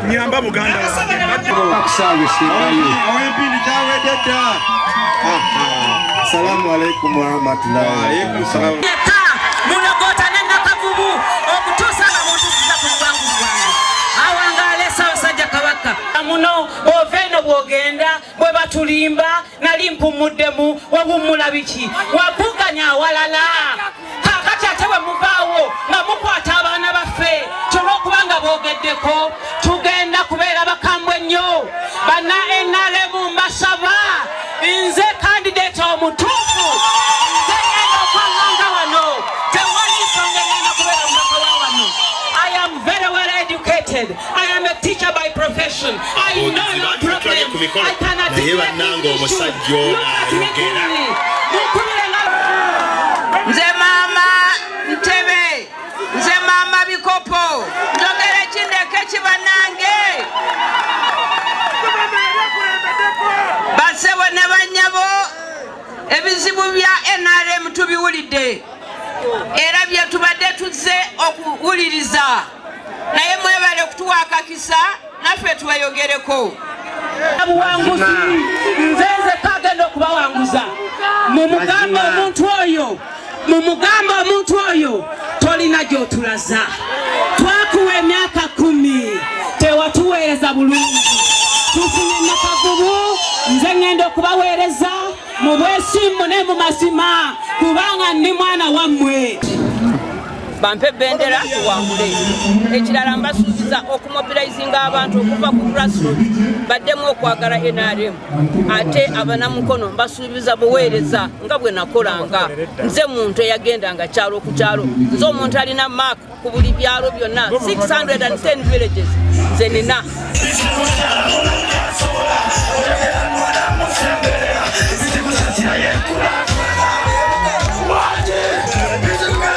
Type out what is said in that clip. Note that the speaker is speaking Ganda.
Nyamba muganda wange. Assalamu alaikum warahmatullahi wabarakatuh. Munagota ne Nakavubu okutuusa nga muntuusiza ku buwanguzi bwange. Awangaale Ssaabasajja Kabaka. Muno ova eno bw'ogenda bwe batulimba nali mpumuddemu wawummula biki wavuganya awalala. Kaakati ate bwe muvaawo nga mukwata abaana baffe olw'okubanga boogeddeko tugenda kubeera bakambwe nnyo. Banna NRM mbasaba nze candidate omutuufu nze ngenda okwanganga wano tewali nsonga egenda kubeera mubaka wa wano. I am very well educated. I am a teacher by profession. I know no problem. I can articulate issues. Look at me clearly. Nze mama Ntebe, nze mama Bikopo, njogera kindeke kibanange. Basebo ne bannyabo, ebizibu bya NRM tubiwulidde era bye tubadde tuzze okuwuliriza, naye mwebale okutuwa akakisa naffe tubayogereko. Buwanguzi nze nze kagenda okubawanguza. Mumugambe omuntu oyo, mumugambe omuntu oyo tolina gy'otulaza. Twakuwa emyaka 10 tewatuweereza bulungi. Tufunye Nakavubu, nze ngenda okubaweereza mu bwesimbu ne mu mazima kubanga ndi mwana wammwe. Bampe bendera tuwangule. Ekirala mbasuubiza okumobilizinga abantu okuva ku grassroots baddemu okwagala NRM. Ate abanamukono mbasuubiza buweereza nga bwe nakolanga. Nze muntu eyagendanga kyalo ku kyalo, nze omuntu alina mark ku buli byalo byonna 610 villages nze nina.